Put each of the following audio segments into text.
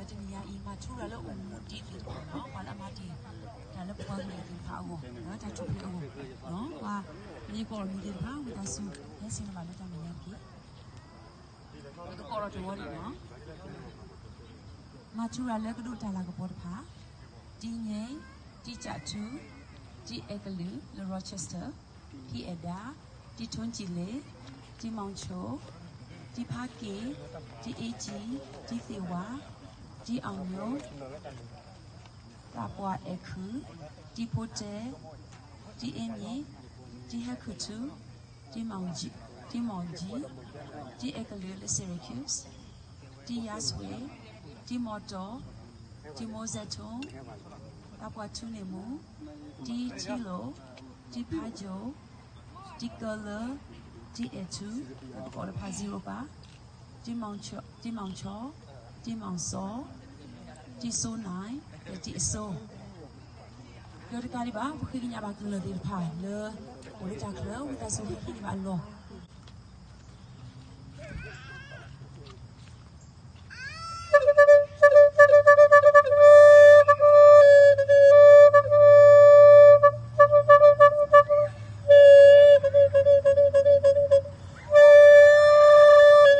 တနံၤညါအံၤ မၤထူရၤလၢအိၣ်မူဒ်သ့ၣ်တဖၣ်န့ၣ်လီၤ. ပှၤလၢအမၤတ့ၢ်တၢ်လၢပှၤကလုာ်သ့ၣ်တဖၣ်အဂီၢ် လၢတၢ်ထူၣ်ဖျဲးအဂီၢ်, ပှၤမ့ၢ်ကီၢ်မံၤသ့ၣ်တဖၣ် ဝံသးစူၤ ဟဲဆ့ၣ်နီၤဘၣ်လၢတၢ်မဲာ်ညါတက့ၢ်. ပကကိးဒီးတဝီန့ၣ်လီၤ. မၤထူရၤလၢကဒိးတၢ်လၤကပီၤတဖၣ်, တံင့, တံကၠးထူ, တံအဲကလုာ် လၢ Rochester, တံအဲဒါ, တံထိကံလ့, တံမီၤဆိ, တံဖါက့, တံအ့ကံ, တံသ့ဝါ, တံအီၤညိ, သးပှၢ်အဲၣ်ခုၣ်, တံဖိတဲ, တံအ့မ့ၢ်, တံဟဲခုၣ်ထူ, တံမီၤကံ, တံမီၤကံ, တံအဲကလုာ်လၢ Syracuse, တံယါစွ့, တံမီၤတီၤ, တံမိၢ်စဲးထိ, သးပှၢ်ထူန့ၣ်မူ, တံထံလိာ်, တံဖးယိာ်, တံကလၢ, တံအဲၣ်ထူ, ပကိးတဖၣ် zero ပၢ်, တံမီၤဆီ, တံမီၤစီၤ, တံစိနၢ်, ဒီးတံအစိ ဒီးတကးဒံးဘၣ် ပဃ့ကညးဘၣ်ကမျၢၢ်သ့ၣ်တဖၣ်လၢ အိၣ်လၢတၢ်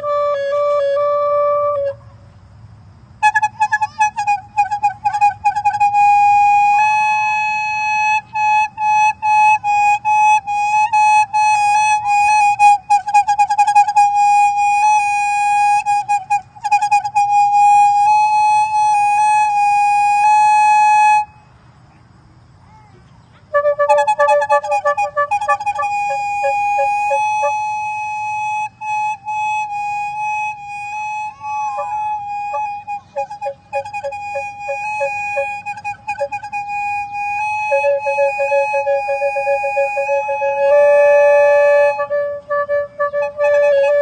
ချၢ ဝံသးစူၤဟဲဟံးန့ၢ်ဘ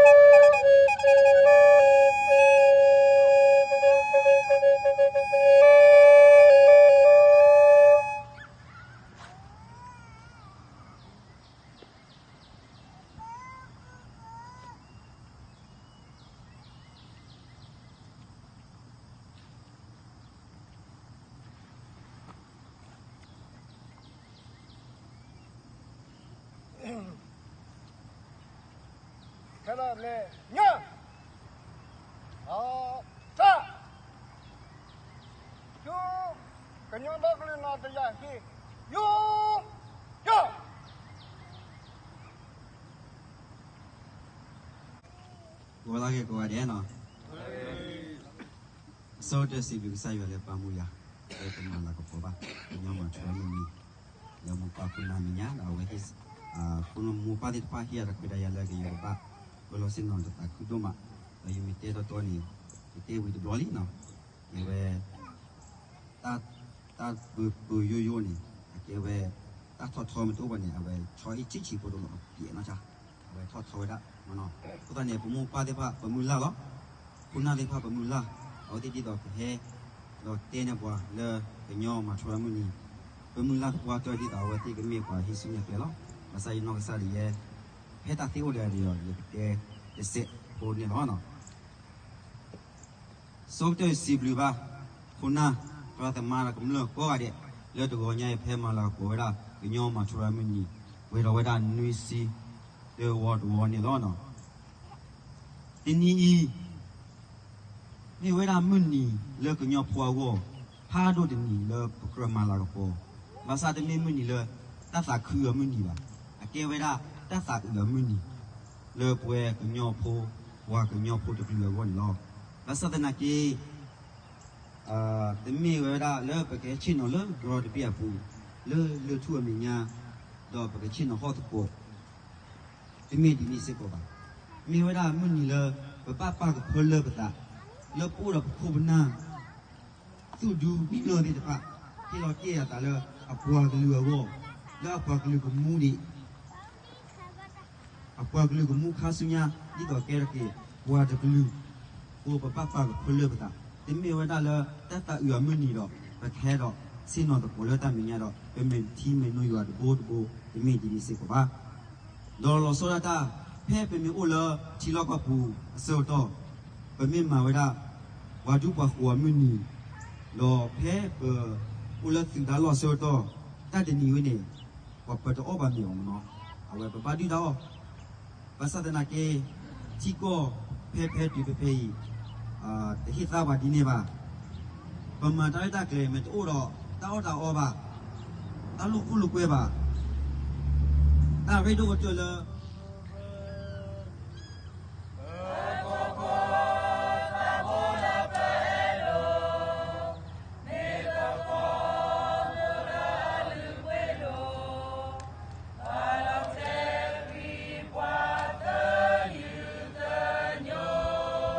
ၣ်အလီၢ်. ခဲလၢာ်ဘျဲၣ်ညါ, အတၢ်, ယူ, ကညီဒီကလုာ်နီၢ်တယၢ်ဟ့ၣ်, ယူ, ယူ ဂီၤလၢဂ့ၤကိးဂၤဒဲးနီၤ, အဆိကတၢၢ်စံးဘျုးကစၢ်ယွၤလၢပာ်မူယၤ, လၢတမၤလၤကပီၤဘၣ် ကညီမၤထူရၤမုၢ်နံၤ, လၢမိၢ်ပၢ်ခိၣ်နၢ်မဲာ်ညါ ဒီးအဝဲဟ့ၣ်, ဖိနၢ်မိၢ်ပၢ်သ့ၣ်တဖၣ်ဟ့ၣ်ယၤတၢ်ခွဲးတၢ်ယာ်လၢကယဲၢ်ဘၣ်, ဝဲလီၤဆ့ၣ်နီၤတသးခုဒိၣ်မး, ဒီးယမ့ၢ်တဲတီတီန့ၣ်, ယတဲဝံၤတဘျီလံနီၤ, အဝဲ တၢ်, တၢ်ပၢၤပၢၤယိယိန့ၣ် အကဲဝဲ, တၢ်ထီၣ်ထီမ့ၢ်တအိၣ်ဘၣ်န့ၣ် အဝဲဆီအံၣ်ဆံးဆံးဖိတအိၣ်လီၤ ပျဲနီၢ်ဆါ, အဝဲထီၣ်ထီဝဲဒၣ်, အဃိသတးန့ၣ် ပမိၢ်ပၢ်သ့ၣ်တဖၣ်ပမုၢ်လၢ်လီၤ, ခိၣ်နၢ်သ့ၣ်တဖၣ်ပမုၢ်လၢ်, အဝဲသ့ၣ်ဒ်သိးကဟဲ, ဒီးတဲန့ၢ်ပှၤလၢကညီမၤထူရၤမုၢ်နံၤ, ပမုၢ်လၢ်သပှၢ်တၢၢ်ဒ်သိးအဝဲသ့ၣ်ကမ့ၢ်ပှၤဟံးစုနဲၣ်ကျဲလီၤ, ဘၣ်ဆၣ်ယနီၢ်ကစၢ်ဒၣ်ယဲ, ဖဲတၢ်သ့အိၣ်ဒီးအံၤဒီး ယကတဲတစဲးဖိန့ၣ်လီၤ. ဆိကတၢၢ်စံးဘျုးဘၣ်, ခိၣ်နၢ်, သရၣ်သမါဒီးကမျၢၢ်ကိးဂၤဒဲး, လၢတဂီၤညါအံၤဖဲမၤလၤကပီၤဝဲဒၣ် ကညီမၤထူရၤမုၢ်နံၤ, ပှဲၤထီၣ်ဝဲဒၣ်နွံဆံ, တဝီတဝီန့ၣ်လီၤ. တနံၤအံၤ မ့ၢ်ဝဲဒၣ်မုၢ်နံၤလၢကညီဖိအဂီၢ်, ဖးဒိၣ်တနံၤလၢပကြၢးမၤလၤကပီၤ, ဘၣ်ဆၣ်တမ့ၢ်မုၢ်နံၤလၢတၢ်သးခုအမုၢ်နံၤဘၣ်, အကဲဝဲဒၣ်တၢ်သးအုးအမုၢ်နံၤ, လၢပဝဲကညီဖိ, ပှၤကညီဖိတကလုာ်အဂီၢ်န့ၣ်လီၤ. ဘၣ်ဆၣ်သနာ်က့ တမ့ၢ်ဝဲဒၣ်လၢပကဟဲဆ့ၣ်နီၤလၢကရၢတဘ့ၣ်အပူၤ, လၢလၢၢ်ထူၣ်အမဲာ်ညါ, ဒီးပကဆ့ၣ်နီၤဟီၣ်သကိး, တမ့ၢ်ဒ်န့ၣ်စ့ၢ်ကီးဘၣ်. မ့ၢ်ဝဲဒၣ်မုၢ်နံၤလၢပဘၣ်ပာ်ကဖၢလၢပသး, လၢပအိၣ်ဒီးပခိၣ်ပနၢ် သူၣ်ဒူကမျၢၢ်သ့ၣ်တဖၣ်, ဟ့ၣ်လီၤတ့ၢ်အသးလၢအပှၤကလုာ်အဂီၢ်, လၢအပှၤကလုာ်ကမူဒံး အပှၤကလုာ်ကမူခါဆူညါ, ဒ်သိးကဲထီၣ်က့ၤပှၤတကလုာ်, အဃိပဘၣ်ပာ်ကဖၢလၢပသး, တမ့ၢ်ဝဲဒၣ်လၢတၢ်သးအုးအမုၢ်နံၤဒီး ပကဟဲဒီးဆ့ၣ်နီၤသကိးလၢတၢ်မဲာ်ညါဒီး ပမဲာ်ထံမဲာ်နိယွၤတဘိတဘိ, တမ့ၢ်ဒ်န့ၣ်စ့ၢ်ကီးဘၣ်. ဒီးလီၤဆီဒၣ်တၢ်, ဖဲပမ့ၢ်အိၣ်လၢထံလီၢ်ကီၢ်ပူၤအဆၢကတီၢ်, ပမ့ၢ်မၤဝဲဒၣ် ပှၤဒူပှၤဃိၤအမုၢ်နံၤ, ဒီးဖဲပအိၣ်လၢသုးတၢ်လီၢ်ဆၢကတီၢ် တၢ်တနံၤဝဲန့ၣ် ပှၤပတအီၣ်ဘၣ်မ့ၤအီၤမ့ၢ်နီၤ, အဝဲပဘၣ်ဒုၣ်တၢ်အီၣ်, ဘၣ်ဆၣ်သနာ်က့ ထံကီၢ်ဖဲဖဲတုၤဖဲဖဲအံၤ တဟ့ၣ်သါပှၤဒ်န့ၣ်ဘၣ်. ပမၤတၢ်ရဲၣ်တၢ်ကျဲၤမ့ၢ်တအိၣ်ဒီး တၢ်အီၣ်တၢ်အီဘၣ်, တၢ်လိာ်ခိၣ်လိာ်ကွဲဘၣ်, တၢ်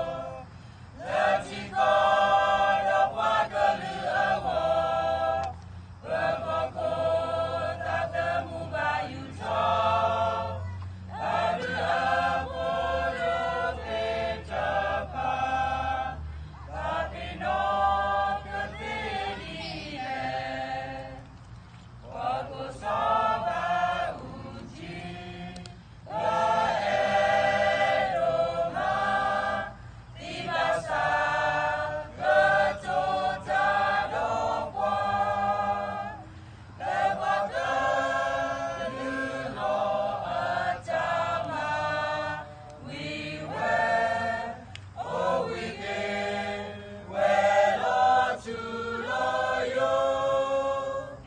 ရ့ဒိၣ်က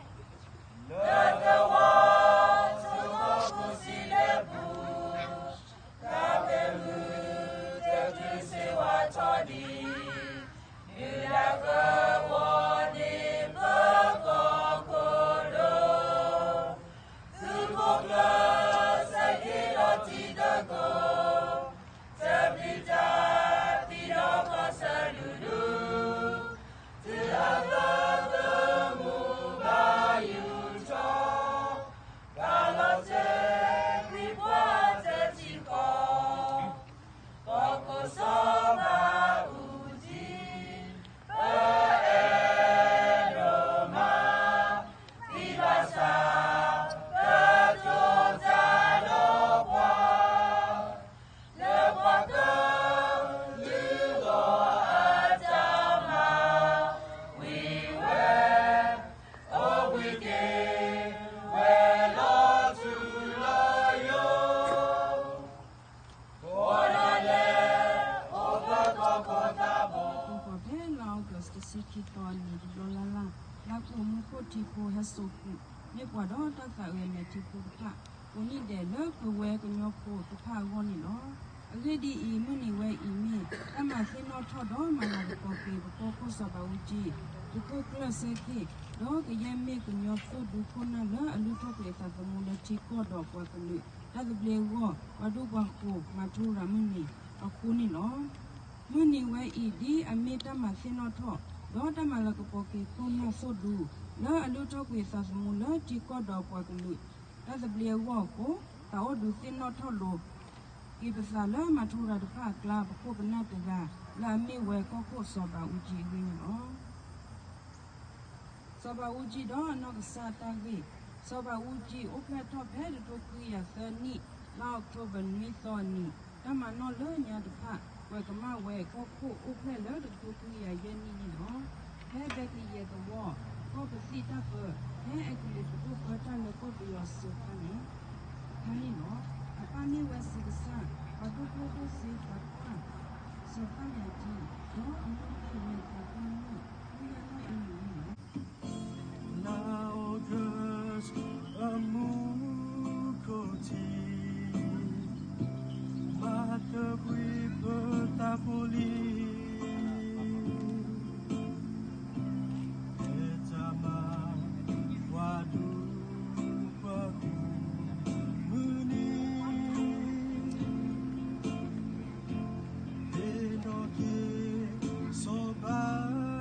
တၢၢ်လၢ ဖဲလါအီကူးတဆံခံသီအနံၤတဘျီလၢ်လၢ်, လၢပအိၣ်မူခိၣ်ထံဖိဟဲစိာ်ကွံာ် မ့ၢ်ပှၤဒီးတၢ်သးအုးအမဲာ်ထံဖိတဖၣ် ကိးနံၣ်ဒဲးလၢပဝဲကညီဖိတဖၣ်အဂီၢ်န့ၣ်လီၤ. အဂ့ၢ်ဒ်အံၤ, မုၢ်နံၤဝဲအံၤမ့ၢ် တၢ်မၤသ့ၣ်နီၣ်ထီၣ်ဒီးမၤလၤကပီၤက့ၤ ပကီၢ်ခိၣ်စီၤဘးအူကၠံ, သုးခိၣ်ကျၢၢ်စဲခ့ၣ်, ဒီးကယဲၢ်မ့ၢ်ကညီသုးဒူခိၣ်နၢ်လၢအလုၢ်ထီၣ်ကွံာ်အသးသမူလၢထံကီၢ်ဒီးပှၤကလုာ် တၢ်သဘျ့အဂီၢ် ပှၤဒူပှၤဃိၤမၤထူရၤမုၢ်နံၤအဃိန့ၣ်လီၤ. မုၢ်နံၤဝဲအံၤ ဒ်အမ့ၢ်တၢ်မၤသ့ၣ်နီၣ်ထီၣ် ဒီးတၢ်မၤလၤကပီၤက့ၤခိၣ်နၢ်သုးဒူ လၢအလုၢ်ထီၣ်ကွံာ်အသးသမူလၢထံကီၢ်ဒီးပှၤကလုာ် တၢ်သဘျ့အဂီၢ်အဃိ, သးအိၣ်ဒုးသ့ၣ်နီၣ်ထီၣ်လိာ်က့ၤပသးလၢမၤထူရၤတဖၣ်အကျါ ပခိၣ်ပနၢ်တဂၤ လၢအမ့ၢ်ဝဲကီၢ်ခိၣ်စီၤဘးအူကၠံအဂ့ၢ်န့ၣ်လီၤ. စီၤဘးအူကၠံဒီးအနီၢ်ကစၢ်တၢ်ဂ့ၢ်. စီၤဘးအူကၠံအိၣ်ဖျဲၣ်ထီၣ်ဖဲတကထိခွံကယၤသၢနံၣ် လါအီးကထိဘၢၣ်နွံသီအနံၤ တၢ်မၤနီၣ်လၢညါတဖၣ် ကွဲးကမၣ်ဝဲကီၢ်ခိၣ်အိၣ်ဖျဲၣ်လၢတကထိခွံကယၤယဲၢ်နံၣ်န့ၣ်လီၤ. ဖဲဘဲကယဲၢ်သဝီ ကီၢ်ပသံၣ်တၢ်ပၢ ဖဲအဲကလံးပဒိၣ်ပၢတၢ်လၢကီၢ်ပယီၤစံးခါန့ၣ် အခါန့ၣ်လီၤ. အပၢ်မ့ၢ်ဝဲစံးကစၢ် ပှၤဒိၣ်ဖိဒိၣ်စ့သးပှၢ် စီၤသၣ်ယၤကၠံ ဒီးအမိၢ်မ့ၢ်ဝဲသးပှၢ်မုၣ် မုၢ်လၢ်လၢ်အံၤန့ၣ်လီၤ. လါအီကူး အမူခိၣ်ထံး မၤသဘှံးပတၢ်ဖိလံၤ ဖဲတၢ်မၤ ပှၤဒူပှၤဃိၤ မုၢ်နံၤ သ့ၣ်နီၣ်က့ၤ စီၤဘး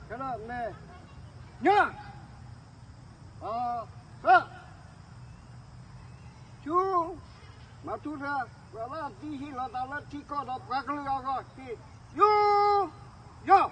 ခဲလၢာ်မဲာ်, ညၣ်, အ, သၢ, ဆူ, မၤထူရၤ, ပှၤလၢအသံဟ့ၣ်လီၤသးလၢထံကီၢ်ဒီးပှၤကလုာ်အဂီၢ် ဟ့ၣ်, ယူ, ယီၢ်.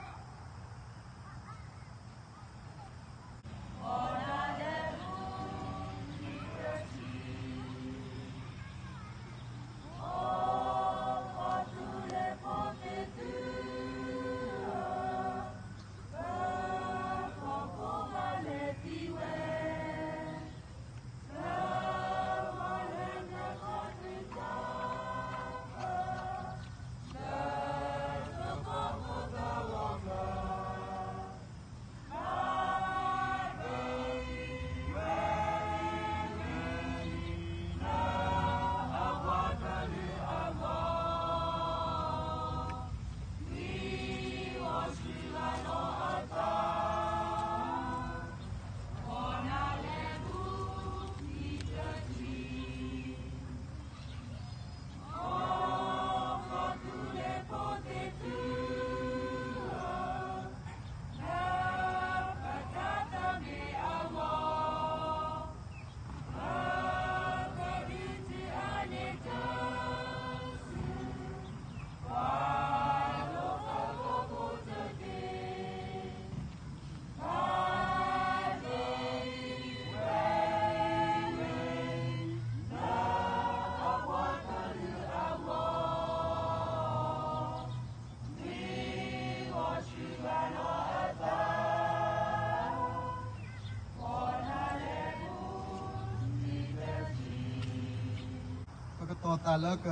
ပကတီၤသးလၢက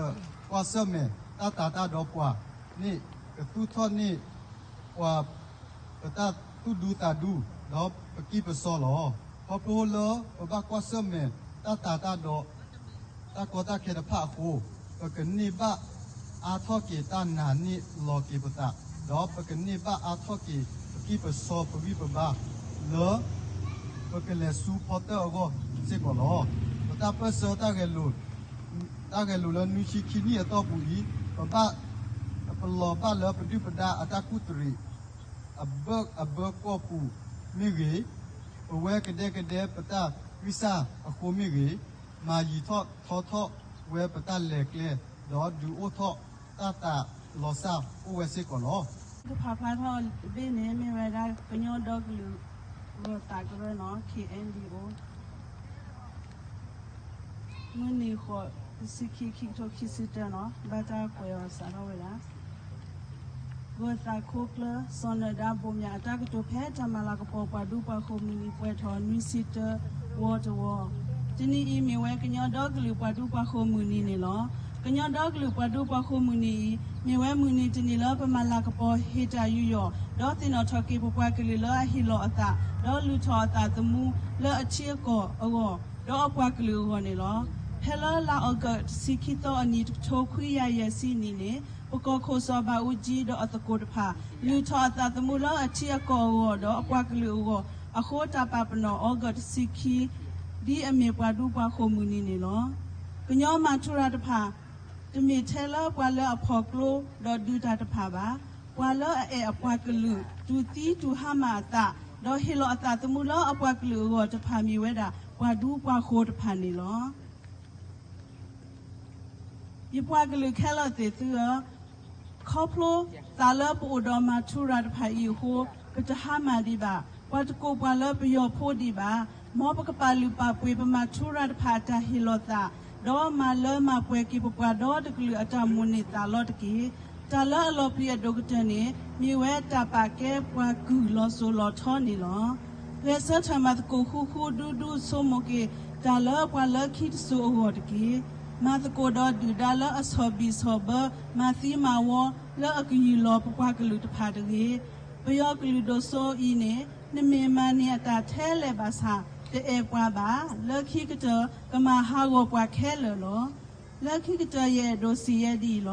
ကွၢ်ဆၢၣ်မဲာ်တၢ်တာ်တၢ်ဒီးပှၤန့ၣ် ကသူၣ်ထီၣ်န့ၢ်ပှၤ ပတၢ်သူၣ်ဒူသးဒူ ဒီးပကံၢ်ပစီလီၤ. ခီဖျိလၢပဘၣ်ကွၢ်ဆၢၣ်မဲာ်တၢ်တာ်တၢ်ဒီး တၢ်ကီတၢ်ခဲတဖၣ်အဃိ ပကန့ၢ်ဘၣ်အါထီၣ်က့ၤတၢ်နာ်န့ၢ်လီၤက့ၤပသး, ဒီးပကန့ၢ်ဘၣ်အါထီၣ်က့ၤပကံၢ်ပစီပဂံၢ်ပဘါ လၢ ပကလဲၤဆူဖီတၢၣ်အဂီၢ်စ့ၢ်ကီးလီၤ. ပတၢ်ပၢၢ်ဆၢတၢ်ဂဲၤလိာ် တၢ်ဂဲၤလိာ်လၢနွံဆံခံနံၣ်အတီၢ်ပူၤအံၤ ပဘၣ် ပလီၤဘၣ်လၢပဒုၣ်ပဒါအတၢ်ကူၣ်တရံး အဘၢၣ်အဘၢၣ်ကီၢ်ပူၤမ့ၢ်ဂ့ၤ, ပဝဲကဒဲကဒဲပတၢ်ဂံၢ်စၢ်အဃိမ့ၢ်ဂ့ၤ, မၤယံၤထီၣ်ထီထီၣ်ဝဲပတၢ်လဲၤကျဲ ဒီးဒုးအိၣ်ထီၣ်တၢ်သးလီၤစၢ်အိၣ်ဝဲစ့ၢ်ကီးလီၤ. ကဖးဖျါထီၣ်တဘ့ၣ်န့ၣ် မ့ၢ်ဝဲဒၣ်ကညီဒီကလုာ်ဂၢၤသးကရၢနီၤ ခ့အဲၣ်ဒံၣ်အိၣ် မုၢ်နံၤဃိး တဆံခံ ခံကထိခံဆံတၢနီၤ ဘၣ်တၢ်ကွဲးအီၤစးထီၣ်ဝဲဒၣ် ဂၢၤသးခိၣ်ကျၢၢ် စီၤနၢၤဒါဘိးမၠး အတၢ်ကတိၤဖဲတၢ်မၤလၤကပီၤပှၤဒူပှၤဃိၤမုၢ်နံၤပှဲၤထီၣ်နွံဆံတၢ ဝီတဝီ, တနံၤအံၤမ့ၢ်ဝဲကညီဒီကလုာ်ပှၤဒူပှၤဃိၤမုၢ်နံၤန့ၣ်လီၤ. ကညီဒီကလုာ်ပှၤဒူပှၤဃိၤမုၢ်နံၤအံၤ မ့ၢ်ဝဲမုၢ်နံၤတနံၤလၢပမၤလၤကပီၤဟ့ၣ်တၢ်ယူးယီၣ် ဒီးသ့ၣ်နီၣ်ထီၣ်က့ၤပပှၤကလုာ်လၢအဟ့ၣ်လီၤအသး ဒီးလုၢ်ထီၣ်အသးသမူလၢအထံအကီၢ်အဂီၢ် ဒီးအပှၤကလုာ်အဂီၢ်န့ၣ်လီၤ. ဖဲလၢလါအီကူးတဆံခံသီအနံၤ တကထိခွံကယၤယဲၢ်ဆံနံၣ်န့ၣ် ပကီၢ်ခိၣ်စီၤဘးအူကၠံဒီးအသကိးတဖၣ် လုၢ်ထီၣ်အသးသမူလၢအထံအကီၢ်အဂီၢ် ဒီးအပှၤကလုာ်အဂီၢ် အဃိတၢ်ပာ်ပနီၣ်အီကူးတဆံခံ ဒ်အမ့ၢ်ပှၤဒူပှၤဃိၤမုၢ်နံၤန့ၣ်လီၤ. ကညီမၤထူရၤတဖၣ် တမ့ၢ်ထဲလၢပှၤလၢအဖီၣ်ကျိဒီးဒုးတၢ်တဖၣ်ဘၣ်. ပှၤလၢအအဲၣ်အပှၤကလုာ် တူၢ်သံတူၢ်ဟါမၢ်အသး ဒီးဟ့ၣ်လီၤအသးသမူလၢအပှၤကလုာ်အဂီၢ်တဖၣ်မ့ၢ်ဝဲဒၣ် ပှၤဒူပှၤဃိၤတဖၣ်န့ၣ်လီၤ. ယပှၤကလုာ်ခဲလၢာ်သ့ၣ်သုဧၢ, ခီဖျိသးလၢပအိၣ်ဒီးမၤထူရၤတဖၣ်အံၤအဃိ ပတဟါမၢ်ဒံးဘၣ်, ပှၤတကိးပှၤလၢပယီၤဖိဒံးဘၣ်. မ်ပကပာ်လုၢ်ပာ်ပှ့ၤပမၤထူရၤတဖၣ်အတၢ်ဟ့ၣ်လီၤသး, ဒီးမၤလၢမၤပှဲၤက့ၤပပှၤဒီတကလုာ်အတၢ်မိၣ်န့ၢ်သးလီတက့ၢ်. တၢ်လၢအလီၤပျံၤအဒိၣ်ကတၢၢ်န့ၣ် မ့ၢ်ဝဲတၢ်ပာ်ကဲပှၤကုၢ်လီၤစိၤလီၤထီန့ၣ်လီၤ. ဂဲၤဆၢထၢၣ်မၤသကိးဃူဃူဒူဒူဆိကမိၣ်က့ၤ တၢ်လၢပှၤလၢခံတစိၤအဂီၢ်တက့ၢ်. မၤသကိးဒီးဒုၣ်ဒါလၢအဆီၣ်ဘံၣ်ဆီၣ်ဘၢ မၤသံမၤဝီလၢအကယူၢ်လီၤပပှၤကလုာ်တဖၣ်တဂ့ၤ. ပယီၤကလုာ်ဒိၣ်စိအံၤန့ၣ် နမ့ၢ်မၤန့ၢ်အတၢ်ထဲလဲၣ်ဘၣ်ဆၣ် တအဲၣ်ပှၤဘၣ်. လၢခံကတၢၢ် ကမၤဟးဂီၤပှၤခဲလၢာ်လီၤ. လၢခံကတၢၢ်ယအဲၣ်ဒိးစံးယဲဒ်အံၤလီၤ.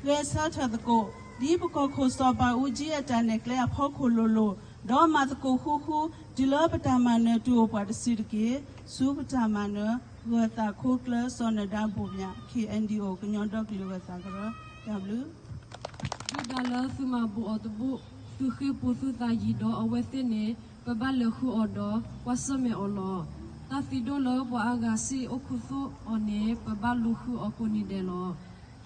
ဂဲၤဆၢထၢၣ်သကိး ဒ်ပကီၢ်ခိၣ်စီၤဘးအူကၠံအတၢ်နဲၣ်ကျဲအဖီခိၣ်လိၤလိၤ, ဒီးမၤသကိးဃူဃူ တုၤလၢပတၢ်မၤနၢၤတုၤအိၣ်ပှၤတစုတက့ၢ်. ဆူပတၢ်မၤနၢၤ ဂၢၤသးခိၣ်ကျၢၢ် စီၤနၢၤဒါဘိးမၠး ခ့အဲၣ်ဒံၣ်အိၣ် ကညီဒီကလုာ်ဂၢၤသးကရၢ တၢ်ဘျုး ဒုၣ်ဒါလၢသုမၤဘူးအီၤတဘိ ဃ့ၢ်ပူၤသုသးယံၤဒီးအဝဲသ့ၣ်န့ၣ် ပဘၣ်လဲၤဃုအီၤဒီးကွၢ်ဆၢၣ်မဲာ်အီၤလီၤ. တၢ်သံဒိၣ်လၢပှၤအါဂၤစံၣ်အိၣ်ခူသူၣ်အီၤန့ၣ် ပဘၣ်လူၤဃုအီၤကိးနံၤဒဲးလီၤ.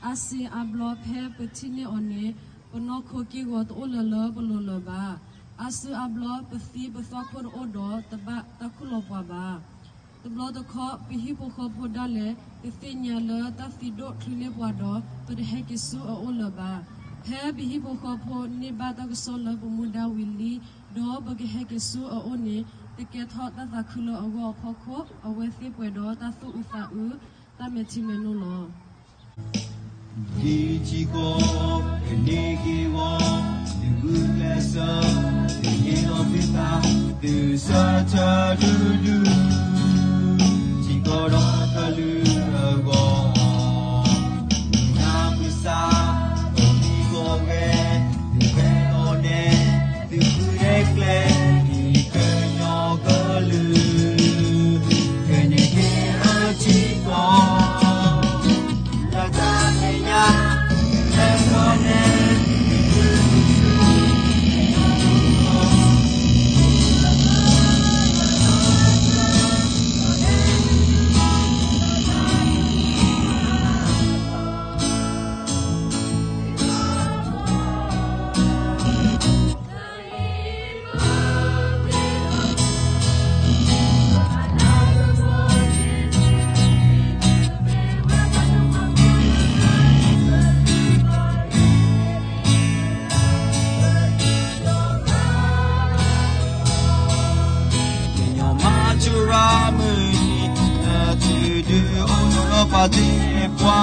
အါစ့အါဘျီဖဲပထံၣ်န့ၢ်အီၤန့ၣ် ပနီၢ်ခိက့ၢ်ဂီၤတအိၣ်လၢၤလၢပလိၤလၢၤဘၣ်. အါစုအါဘျီပသံပသွၣ်ခိၣ်တအိၣ်ဒီး တဘၣ်တၢ်ခူၣ်လီၤပှၤဘၣ်. တဘျီတခီၣ် ပဟံၣ်ဖိဃီဖိဒၣ်လဲာ် တသ့ၣ်ညါလၢတၢ်သံဒိၣ်ချုးန့ၢ်ပှၤဒီး ပတဟဲက့ၤဆူအအိၣ်လၢၤဘၣ်. ဖဲပဟံၣ်ဖိဃီဖိန့ၢ်ဘၣ်တၢ်ကစီၣ်လၢပမူဒါဝံၤလံ ဒီးပကဟဲက့ၤဆူအအိၣ်န့ၣ် တကဲထီၣ်တၢ်သးခုလၢအဂီၢ်အဖီခိၣ် အဝဲသ့ၣ်ပှဲၤဒီးတၢ်သူၣ်အုးသးအုး တၢ်မဲာ်ထံမဲာ်နိလီၤ. ဒ်ထံကီၢ်ကန့ၢ်က့ၤဝီ သုးဂုာ်ကျဲးစၢး သုးန့ၢ်လီၤသုသး သုးဆၢထၢၣ်ဒူဒူ ထံကီၢ်ဒီးကလုာ်အဂီၢ် မုၢ်နၤမုၢ်ဆါ ပမံၤကီၢ်ဂဲၤ သုးဝဲလီၤနဲ သုးဃုန့ၢ်ကျဲ ဒ်ကညီကလုာ် ကန့ၢ်က့ၤအထံကီၢ် လၢတၢ်မဲာ်ညါ လၢကီၢ်န့ၣ် ကညီမၤစၢၤရၢမုၢ်နံၤ လၢသုဒုးအိၣ်လီၤပာ်တ့ၢ်ပှၤ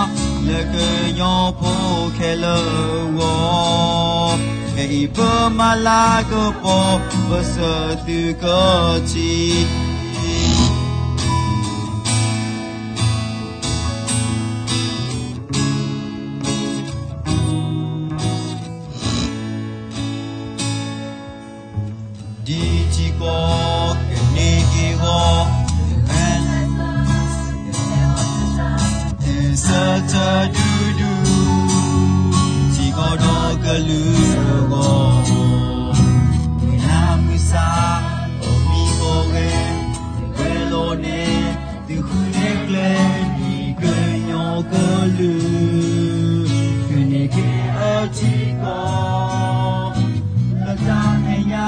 လၢကညီဖိခဲလၢာ်အဂီၢ် ခဲအံၤပမၤလၤကပီၤ ပစၢၤသုကထံၣ် ဒ်ထံကီၢ်ကန့ၢ်က့ၤဝီ သုးဆၢထၢၣ်ဒူဒူ ထံကီၢ်ဒီးကလုာ်အဂီၢ် မုၢ်နၤမုၢ်ဆါ ပမံၤကီၢ်ဂဲၤ သုးဝဲလီၤနဲ သုးဃုန့ၢ်ကျဲ ဒ်ကညီကလုာ် ကန့ၢ်က့ၤအထံကီၢ် လၢတၢ်မဲာ်ညါ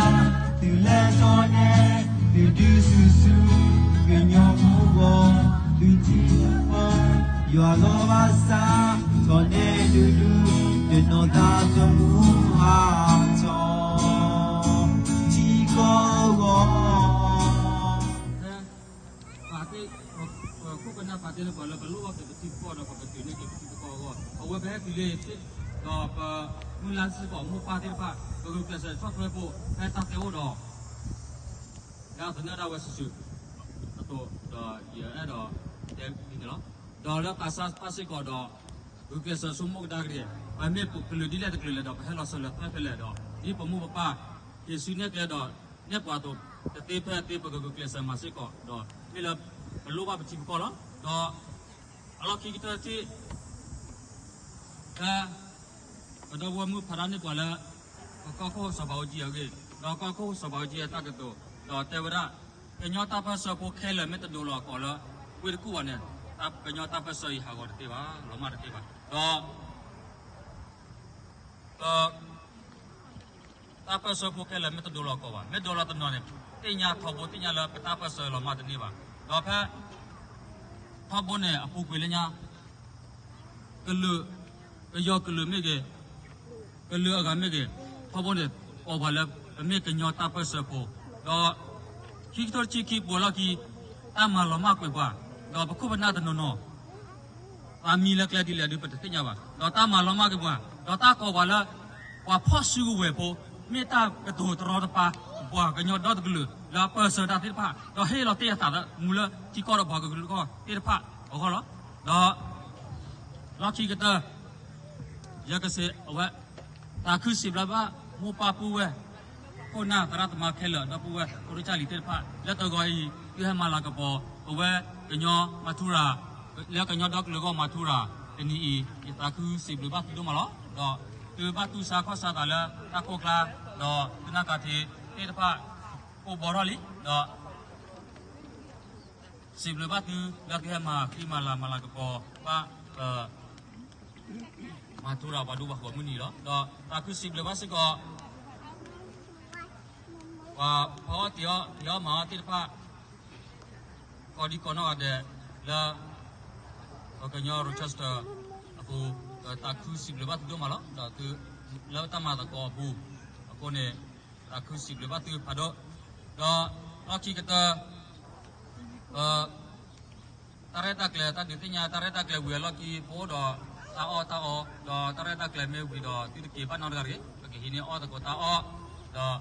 သုးလဲၤထီၣ်နဲ သုးဒုးဆူၣ်ဆူၣ် ကညီဖိဂီၢ် သုထံၣ်ပၢ ယွၤလီၤဘၣ်ဆၣ် ထီၣ်နဲဒူဒူ တနီၤသးသမူဟးထီၣ် ထံကီၢ်အဂီၢ် ပခိၣ်ပနၢ်ပာ်တ့ၢ်လၢပှၤလၢပလိၣ်ဘၣ်က့ၤပထံပကီၢ်ဒီး ပကတုၤန့ၢ်က့ၤပထံပကီၢ်အဂီၢ် အဝဲပဟဲတုၤလံ ဒီးပမုၢ်လၢ်စ့ၢ်ကီးမိၢ်ပၢ်သ့ၣ်တဖၣ် ပဂုာ်ကျဲးစၢးဆီၣ်ထွဲဖိ ဖဲတၢ်တဲအိၣ်ဒီး ဒ်သနၢၣ်ဒၣ်ဝဲစုာ်စုာ် အသိးဒီးယအဲၣ်ဒိးတဲဒ်န့ၣ်လီၤ. ဒီးလၢသးစၢ်တဖၣ်စ့ၢ်ကီးဒီး ဂုာ်ကျဲးစၢးဆိကမိၣ်ကဒါက့ၤ ပမ့ၢ်ကလုာ်ဒ်လဲၣ်တကလုာ်လဲၣ်ဒီး ပဟဲလီၤစၢၤလၢၤသၢဖဲလဲၣ်ဒီး ဒ်ပမိၢ်ပပၢ် ဟ့ၣ်ဆူနဲၣ်ကျဲဒီး နဲၣ်ပှၤအသိး တသ့ဖဲအသ့ ပကဂုာ်ကျဲးစၢးမၤစ့ၢ်ကီးဒီး မ့ၢ်လၢပလိၣ်ဘၣ်ပထံပကီၢ်လီၤ. ဒီး အလီၢ်ခံကတၢၢ်တထံၣ် ဖဲ ပဒီပုၢ်ဝဲၢ်မုၣ်ဖးဒိၣ်န့ၢ်ပှၤလၢ ပကီၢ်ခိၣ်စီၤဘးအူကၠံအဂ့ၢ် ဒီးကီၢ်ခိၣ်စီၤဘးအူကၠံအတၢ်ကတိၤ ဒီးတဲဝဲဒၣ် ကညီတၢ်ပၢၢ်ဆၢဖိခဲလၢာ်မ့ၢ်တဒိလီၤကီးလၢ ဝ့ၢ်တကူၣ်ဘၣ်န့ၣ် ကညီတၢ်ပၢၢ်ဆၢအံၤဟးဂီၤတသ့ဘၣ် လီၤမၢ်တသ့ဘၣ်. ဒီး တၢ်ပၢၢ်ဆၢဖိခဲလၢာ်မ့ၢ်တဒိလီၤကီးဘၣ် မ့ၢ်ဒိလီၤတနီၤန့ၣ် သ့ၣ်ညါထီဘိ သ့ၣ်ညါလၢပတၢ်ပၢၢ်ဆၢလီၤမၢ်တန့ၢ်ဘၣ်. ဒီးဖဲ ထီဘိန့ၣ် အပူၤကွံာ်လၢညါ ကလုာ် ကယီၤကလုာ်မ့ၢ်ဂ့ၤ ကလုာ်အဂၤမ့ၢ်ဂ့ၤ ထီဘိန့ၣ် ကိးပှၤလၢ ပမ့ၢ်ကညီတၢ်ပၢၢ်ဆၢဖိ ဒီး ခံကထိတဆံခံပူၤလီၢ်ခံ တၢ်မၤလီၤမၢ်ကွံာ်ပှၤ ဒီးပခိၣ်ပနၢ်တနီၤနီၤ သးမံလၢကျဲဒ်လဲၣ်ဒုးပတသ့ၣ်ညါဘၣ် ဒီးတၢ်မၤလီၤမၢ်ကွံာ်ပှၤ ဒီးတၢ်ကိးပှၤလၢ ပှၤဖီၣ်စုကဝဲၤဖိ မ့ၢ်တၢ်ကတိၤတရီတပါ ပှၤကညီဒီတကလုာ် လၢအပၢၢ်ဆၢတၢ်သ့ၣ်တဖၣ် ဒီးဟ့ၣ်လီၤတ့ၢ်အသးသမူလၢထံကီၢ်ဒီးပှၤကလုာ်ကီၢ်သ့ၣ်တဖၣ်အဂီၢ်လီၤ. ဒီး လီၢ်ခံကတၢၢ် ယကစံးအဝဲ သးခုစံးဘျုးဘၣ် မိၢ်ပၢ်ပုၢ်ဝဲၢ် ခိၣ်နၢ်သရၣ်သမါခဲလၢာ် ဒီပုၢ်ဝဲၢ် ဖိဒိၣ်ကၢ်လံၤသ့ၣ်တဖၣ် လၢတဂီၤအံၤ သုဟဲမၤလၤကပီၤ ပဝဲကညီမၤထူရၤ လၢကညီဒီကလုာ်အဂီၢ်မၤထူရၤ တနံၤအံၤ ယသးခုစံးဘျုးဘၣ်သုဒိၣ်မးလီၤ. ဒီးသုဘၣ်တူၢ်ဆါခီၣ်ဆါသးလၢတၢ်ကိၢ်ကျါ ဒီးသုနၢ်ကၤထံးသ့ၣ်တဖၣ် အိၣ်ဘှီထီၣ်လံ, ဒီး စံးဘျုးဘၣ်သု လၢသုဟဲမၤဃံမၤလၤမၤလၤကပီၤဘၣ် မၤထူရၤပှၤဒူပှၤဃိၤမုၢ်နံၤလီၤ. ဒီးသးခုစံးဘျုးဘၣ်စ့ၢ်ကီး ပှၤဖီအီၣ်တ့ၤအီၣ် တ့ၤအီၣ်မၤအီၣ်သ့ၣ်တဖၣ် ကိးဒံကိးနီၢ်ဂၤဒဲးလၢ ပကညီ Rochester အပူၤ သးခုစံးဘျုးဘၣ်သုဒိၣ်မးလီၤ. ဒီးသုလၢတၢ်မၤသကိးအပူၤ အဃိန့ၣ် သးခုစံးဘျုးဘၣ်သုဖးဒိၣ်, ဒီးလီၢ်ခံကတၢၢ် ပ တၢ်ရဲၣ်တၢ်ကျဲၤ တၢ်ဒုးသ့ၣ်ညါ တၢ်ရဲၣ်တၢ်ကျဲၤဝံၤအလီၢ်ခံ ပအိၣ်ဒီးတၢ်အီၣ်တၢ်အီ, ဒီးတၢ်ရဲၣ်တၢ်ကျဲၤမ့ၢ်ဝံၤဒီး သုတက့ၤဘၣ်နီတဂၤတဂ့ၤ, ပကဟံးန့ၢ်အီၣ်သကိးတၢ်အီၣ်,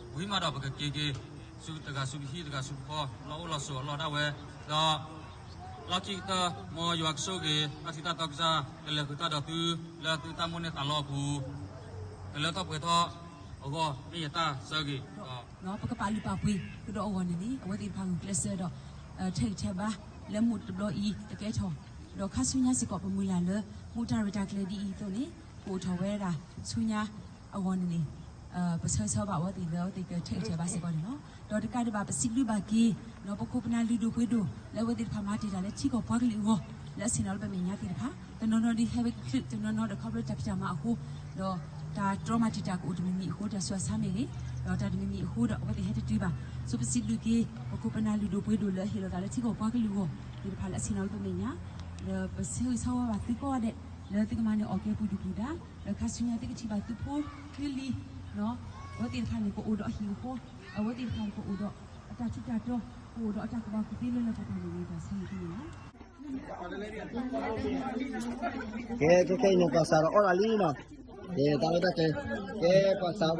ဒီးဝံၤမးဒီးပကက့ၤက့ၤ ဆူတဂၤဆူပဟံၣ် တဂၤဆူပဃီ လီၢ်အိၣ်လီၢ်ဆိးအလီၢ်ဒၣ်ဝဲ, ဒီးလီၢ်ခံကတၢၢ် မ်ယွၤကဆိၣ်ဂ့ၤ တၢ်ထံတၢ်တီကစၢ် ကလဲၤဃုာ်တၢ်ဒီးသု လၢသုတၢ်မိၣ်န့ၢ်သးလီအပူၤ ကလၢထီၣ်ပှဲၤထီၣ်အဂီၢ် မ့ၢ်ယတၢ်ဆၢဂ့ၤဒီး ပကပာ်လုၢ်ပာ်ပှ့ၤကဒီးအဂီၢ်န့ၣ်န့ၣ် အဝဲသ့ၣ်တဖၣ်ဂုာ်ကျဲးစၢးဒီး ထဲးဂံၢ်ထဲးဘါ လၢမုၢ်တဘျီအံၤတကဲထီၣ်, ဒီးခါဆူညါစ့ၢ်ကီးပမုၢ်လၢ်လၢ မူဒါရံးတၢ်ကျဲၤဒ်အံၤအသိးန့ၣ် ကအိၣ်ထီၣ်ဝဲဒၣ်ဆူညါအဂီၢ်န့ၣ်န့ၣ် ပဆၢဂ့ၤဆၢဝါဘၣ်အဝဲသ့ၣ်လၢအဝဲသ့ၣ်ကထဲးဂံၢ်ထဲးဘါစ့ၢ်ကီးန့ၣ်လီၤ. ဒီးတကးဒံးဘၣ် ပစံးဘျုးဘၣ်က့ၤ ပခိၣ်ပနၢ်လုၢ်ဒိၣ်ပှ့ၤဒိၣ် လၢအဝဲသ့ၣ်တဖၣ်မၤတ့ၢ်တၢ်လၢထံကီၢ်ပှၤကလုာ်အဂီၢ် လၢအဆ့ၣ်နီၤလၢပမဲာ်ညါသ့ၣ်တဖၣ် တနီၤနီၤဒ်ဟဲဝဲကချုး တနီၤနီၤဒီးခီဖျိတၢ်ဖံးတၢ်မၤအဃိ ဒီးတၢ်တြီမၤတံာ်တာ်ကအိၣ်တမံၤမံၤအဃိ တၢ်ဆူးတၢ်ဆါမ့ၢ်ဂ့ၤ, ဒီးတၢ်တမံၤမံၤအဃိဒီး အဝဲသ့ၣ်ဟဲတတုၤဘၣ်. ဆိပစံးဘျုးက့ၤ ပခိၣ်ပနၢ်လုၢ်ဒိၣ်ပှ့ၤဒိၣ်လၢအဟ့ၣ်လီၤသးလၢထံကီၢ်ပှၤကလုာ်အဂီၢ်သ့ၣ်တဖၣ်လၢအဆ့ၣ်နီၤလၢပမဲာ်ညါ, ဒီးပဆၢဂ့ၤဆၢဝါဘၣ်သုကိးဂၤဒဲး လၢသုကမၤန့ၢ်အီၣ်ကဲပူၤဒုၣ်ပူၤဒါ, ဒီးခါဆူညါသုကထံၣ်ဘၣ်သုဖိသုလံၤ အဝဲသ့ၣ်တဖၣ်န့ၣ် ကအိၣ်ဒီးအဟံၣ်အဃီ, အဝဲသ့ၣ်တဖၣ်န့ၣ် ကအိၣ်ဒီးအတၢ်ထူးတၢ်တီၤ, ကအိၣ်ဒီးအတၢ်ကူၣ်ဘၣ်ကူၣ်သ့လၢလၢပှဲၤပှဲၤန့ၣ် တၢ်ဆၢဂ့ၤန့ၣ်လီၤ. ကဲ ခဲခဲအံၤန့ၣ် ပှၤစးဒီးအီၣ်တၢ်လံနီၤ, ကဲ တၢ်ရဲၣ်တၢ်ကျဲၤ, ကဲ ပှၤစး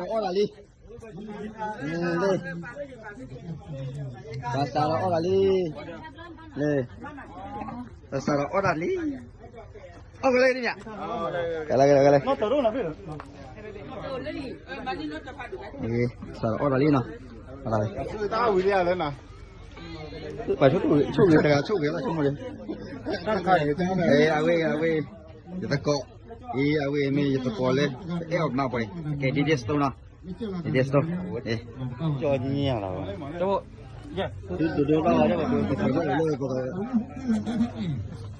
ဒီးအီၣ်တၢ်လံ, လၢ ပှၤစးဒီးအီၣ်တၢ်လံ, လၢ ပှၤစးဒီးအီၣ်တၢ်လံ, အီၣ်ကလဲၣ်န့ၣ်, ကလဲၣ် ကလဲၣ် ကလဲၣ်, စးဒီးအီၣ်တၢ်လံနီၤ, အီၣ်တၢ်လံ, ပှၤဆိၣ်ဂ့ၤတဂၤ ဆိၣ်ဂ့ၤလီၤ ဆိကမိၣ်လံ, အဝဲ အဝဲ ယသကိး, အံၤ အဝဲမ့ၢ်ယသကိးလၢ အဲၣ်အီၣ်ကမၣ်ပှၤအံၤ, ကဲ ဒ်ဒ့စတိ နီၤ, ဒ်ဒ့စတိ, ကၠီညံလီၤ, ဒိၣ်ဒိၣ်လီၤ, အဝဲလၢအံၤနီၤ တၢ်အီၣ်တၢ်အီအိၣ်လၢအံၤနီၤ, ပအီၣ်လၢတၢ်ကိၢ်ကျါလီၤ ဝဲဒၣ်အံၤ ဘူၣ်သွံၣ်ဧါ, ဝဲဒၣ်ဘူၣ်သွံၣ်, ကဲ ဘူၣ်သွံၣ် ဘူ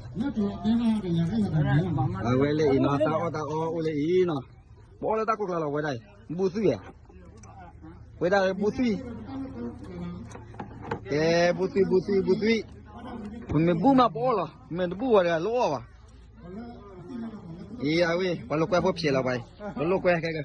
ၣ်သွံၣ် ဘူၣ်သွံၣ်, ပမ့ၢ်ဘူၣ်မးပအီၣ်လီၤ, မ့ၢ်တဘူၣ်ဝဲဒၣ်လၢအီၣ်ဘၣ်, အံၤ အဝဲ ပှၤလိာ်ကွဲဖိဖျဲးလီၤပှၤအံၤ, ပလိာ်ကွဲခဲက